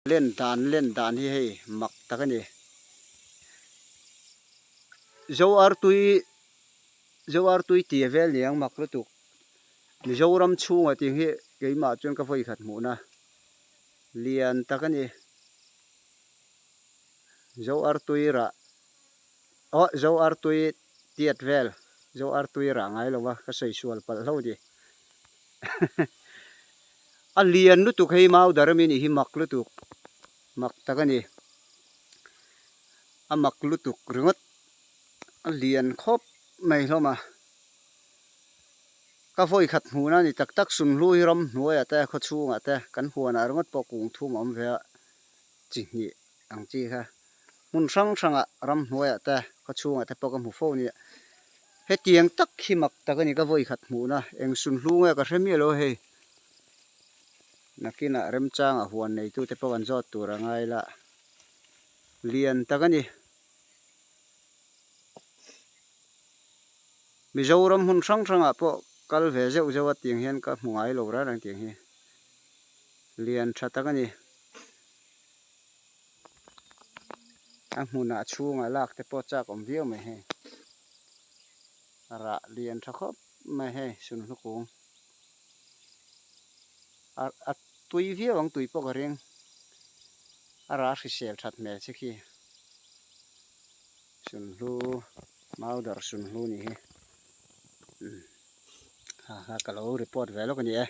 Len dan len dan hi hei mak tak a ni. Zoartui Zoartui tia vel niang mak lutuk. Mizoram chhungah tih hi keimah chuan ka vawi khat hmuhna lian tak a ni. Zoartui rah aw Zoartui tiat vel Zoartui rah ngai lo va ka sawi sual palh hlo ni. A lian lutuk hei mau dar ami nih hi mak lutuk mak tak a ni a mak lutuk ringawt a lian khawp mai hlawm a ka vawi khat hmuhna a ni tak tak sunhlu hi ramhnuaiah te khaw chhungah te kan huanah ringawt pawh kung thum a awm ve a chi hnih ang chi kha. Hmun hrang hrangah ramhnuaiah te khaw chhungah te pawh ka hmu fo nia. Hetiang tak hi mak tak a ni ka vawi khat hmuhna eng sunhlu nge ka hre miah lo hei. Nakinah remchangah huan neitute pawh kan zawt tur a ngai la. Lian tak a ni. Mizoram hmun hrang hrangah pawh kal ve zeuh zeuh a tiang hian ka hmu ngai lo reng reng tiang hi. Lian tha tak a ni. A hmunah chhungah lak te pawh chak awm viau mai hei rah lian tha khawp mai hei sunhlu kung a a tui viau ang tui pawh ka ring a rah hrisel that hmel che khi sunhlu mau dar sunhlu ni hi ha ha ka lo report ve lawk a ni e.